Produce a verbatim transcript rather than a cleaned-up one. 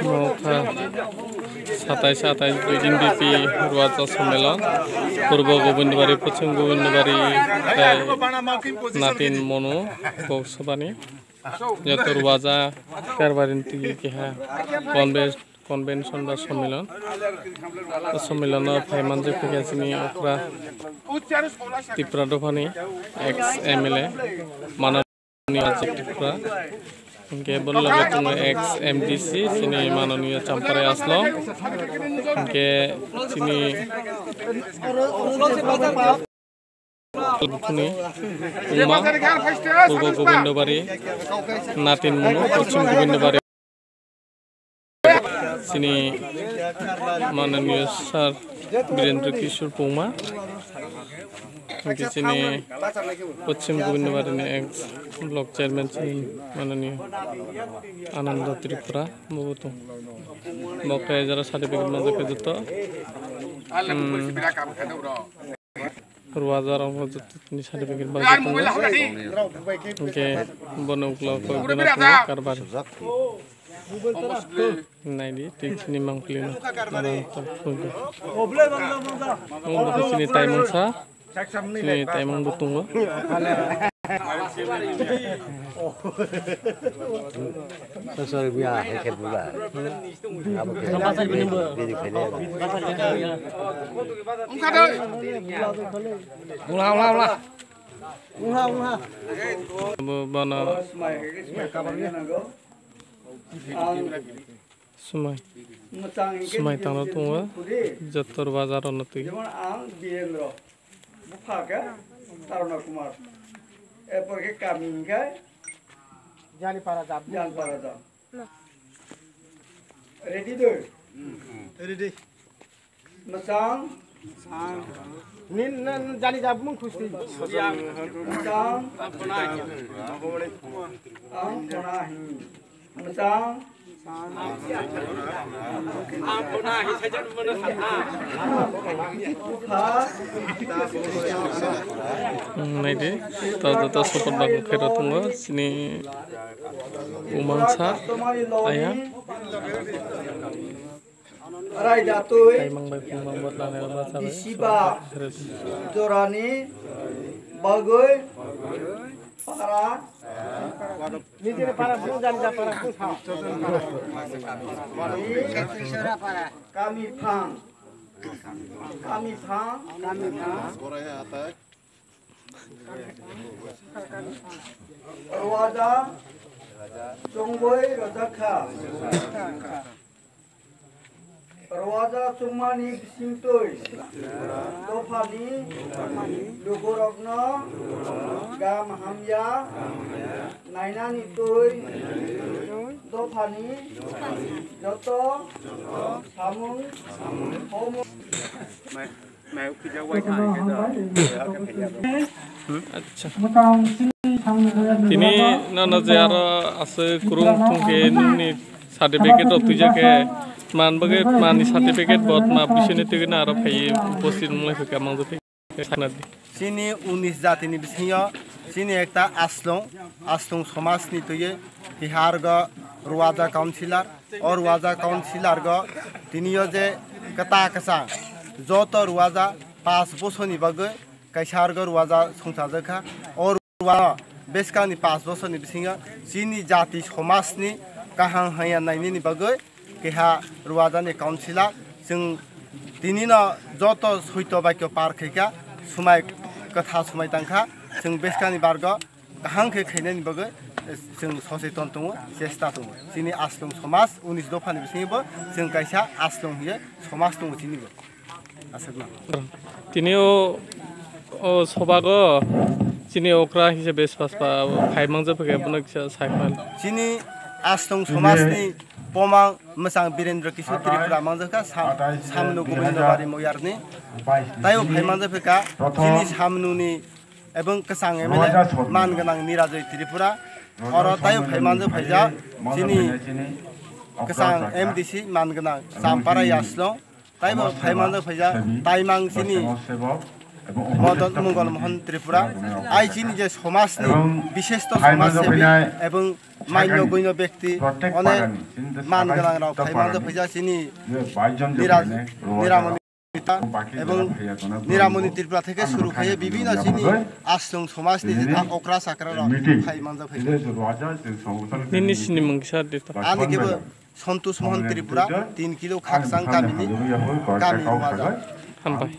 Mokha satais atais B N P P Ruaja Sammelon, Purbo Gobindabari, Poschim Gobindabari, tei Natin Monu, Kok Sabani, joto Ruaja Karbarini twi keha convention ba Sammelon. O Sammelon o phai manjak phikha chini okra Tipra dophani ex M L A Mano Ni Ajit Tripura. Hingke bo loge tongo ex M D C, chini mananiya Champarai Aslom. Hingke chini bukhuni Uma, Purbo Gobindabari, Natin Munu, Poschim Gobindabari. Chini mananiya sir Birendra Kishore Pungma, hingke chini Poschim Gobindabari ni ex block chairman chini mananiya Ananda Tripura, bo tong. Bo khe jara certificate manjak khe joto. Hmm. Ruaja rok bo joto ni certificate bai tongo. Hingke bono uklo koi gana tongo Karbari. Naidi, tei chini mangpili no. Aro ang tong phungo. Omo khe chini taimang sa. Chini taimang bo tongo. Sorry, sorry, buya, hai khe buya. Abo khe. Bini khaile. Ungla, ungla, ungla. Ungla, ungla. Bo bono. Swmai, swmai tangna tongo, joto bazar ono twi. Jemon ang Birendra, bupha khe Taruna Kumar, erpor khe kami hinkhe Janipara jab. Janipara jab. Ready do? Ready. Mwchang. Nin, nin, jani jab mung khusti. Mwchang. Ang khona hi. Mwchang. Naidi, ta ta ta support ba khe ro tongo, chini umang sa, aya. Raida twi. Taimang bai phungmang bo tanai ma chabai. Bisiba jorani bagwi para. Nijini para, bung jani ja para, bung sa. Kami phang. Kami phang. Kami phang. Ruaja chongwi rwjakha. Ruaja chongmani bisingtwi dophani lugurokno gam hamya nainani twi dophani joto samung homo. Acha. Tini nono je aro aswk kwrwng thung khe nini certificate rok twijak khe man bagwi mani certificate bo ma bisini twi aro phaiwi uposthit wng lai kha manjak khe sakna di. Chini unis jatini bisingo chini ekta aslong, aslong somajni twiwi tihar go Ruaja councillor. O Ruaja councillor go tini o je kwta kwchang joto Ruaja pash bosorni bagwi kaisa argo Ruaja songchajak kha. O Ruaja bwskangni pash bosorni bisingo chini jati somajni kaham hamya nainani bagwi keha Ruajani councillor. Chwng tini no joto soito baikho par khaikha, swmai kwtha swmai tangkha, chwng bwskangni bargo kaham khe khainani bagwi, eh, chwng soseton tongo, chesta tongo. Chini aslong somaj unis dophani bisingo bo chwng kaisa aslong hiye somaj tongo chini bo. Aswkno. Tini o, o sobago chini okra hisabe bes paspa phai mangjak khe bono kisa sai phal. Chini aslong somajni pomang mwchang Birendra Kishore Tripura mangjak kha, sam-, samno Gobindabari Moyarni. Taibo phai mangjak kha chini samnoni ebong kwchang M L A man gwnang Nirajoi Tripura. Oro taibo phai manjak phaijak chini kwchang M D C man gwnang Champara Yaslong. Taibo phai manjak phaijak taimang chini Modan Mongol Mohan Tripura, ai chini je somajni bishesto somajsebi ebong manya guino bekti, onek man gwnangrok phai manjak phaijak chini Nira-, Niramani Tripura ebong Niramani Tripura theke suru khaiye bibhinno chini aswng somajni je okra chakrarok phai manjak phaijak. Nini sini mungsa di to. Ani kebo Santosh Mohan Tripura, tin kilo Khakchang kamini kami wngmajak. Hambai.